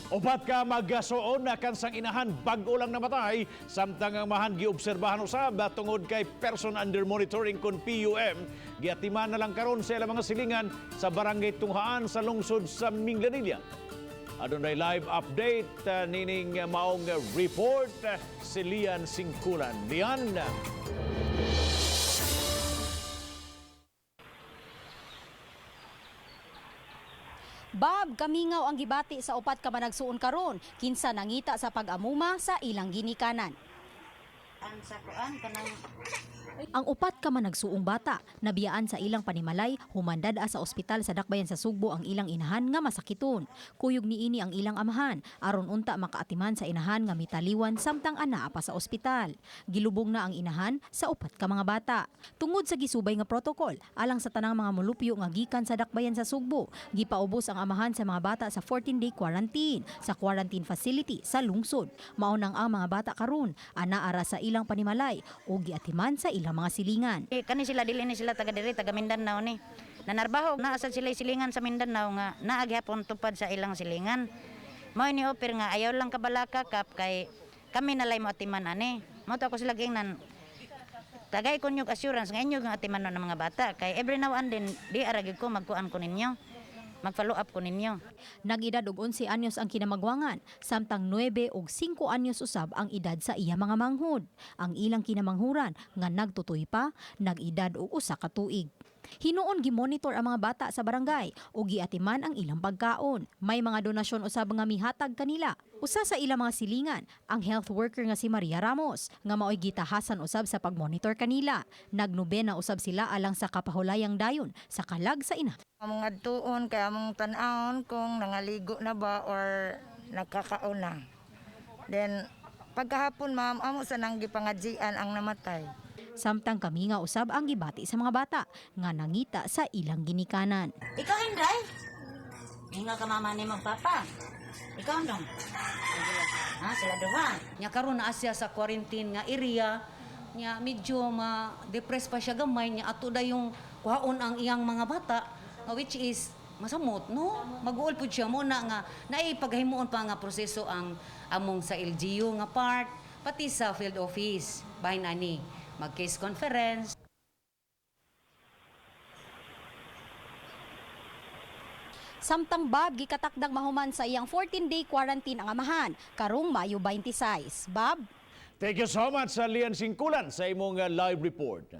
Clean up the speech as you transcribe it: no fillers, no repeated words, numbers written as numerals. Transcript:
Upat ka magasuon na kansang inahan bag-o lang namatay samtang ang amahan giobserbahan usab tungod kay person under monitoring kon PUM, giatiman na lang karon sa ilang mga silingan sa Barangay Tunghaan sa lungsod sa Minglanilla. Adunay live update nining maong report si Lian Singkulan. Lian. Bob, kamingaw ang gibati sa upat ka managsuon karon kinsa nangita sa pag-amuma sa ilang ginikanan. Ang sa kuan kanang. Ang upat ka managsuong bata nabiyaan sa ilang panimalay human dad-a sa ospital sa Dakbayan sa Sugbo ang ilang inahan nga masakiton. Kuyog niini ang ilang amahan aron unta makaatiman sa inahan nga mitaliwan samtang anaa pa sa ospital. Gilubong na ang inahan sa upat ka mga bata. Tungod sa gisubay nga protocol alang sa tanang mga molupyo nga gikan sa Dakbayan sa Sugbo, gipaubos ang amahan sa mga bata sa 14-day quarantine sa quarantine facility sa lungsod. Mao nang ang mga bata karon anaa ra sa ilang panimalay o giatiman sa ilang mga silingan. Eh, kani sila, dili ni sila taga diri, taga Mindanao ni. Nanarbaho naa sad sila silingan sa Mindanao nga naa gihapon tupad sa ilang silingan. Mao ni offer nga ayaw lang kabalaka kap kay kami nalay mo atiman ani. Mao to ako sila giingnan, tagay ko inyong assurance nga inyo nga atiman ng mga bata kay every now and then di ara gyud ko magkuan ko ninyo, mag-follow up ko ninyo. Nag-edad og 11 anyos ang kinamagwangan, samtang 9 ug 5 anyos usab ang edad sa iya mga manghud. Ang ilang kinamanghuran nga nagtutoy pa, nag-edad og 1 ka tuig. Hinuon gimonitor ang mga bata sa barangay ug giatiman ang ilang pagkaon. May mga donasyon usab nga mihatag kanila. Usa sa ilang mga silingan, ang health worker nga si Maria Ramos, nga maoy gitahasan usab sa pagmonitor kanila. Nagnobena usab sila alang sa kapahulayang dayon sa kalag sa ina. Among adtuon kay among tan-awon kung nangaligo na ba or nagkakaon na. Then pagkahapon, ma'am, amo sa nang gipangadzian ang namatay. Samtang kami nga usab ang gibati sa mga bata nga nangita sa ilang ginikanan. Ikaw, Indray? Inga ka mama ni mong papa. Ikaw nung. Ha, sila duha. Nya karon naa siya sa quarantine nga area nya, medyo ma-depress pa siya gamay nya, ato dayong kuhaon ang iyang mga bata nga which is masamot, no, mag-uol pud siya mo na nga naay paghimuon pa nga proseso ang among sa LGU nga part, pati sa field office bahin ani mag case conference. Samtang Bob, gikatakdang mahuman sa iyang 14-day quarantine ang amahan karong Mayo 26. Bob. Thank you so much sa Lian Singkulan sa imong live report.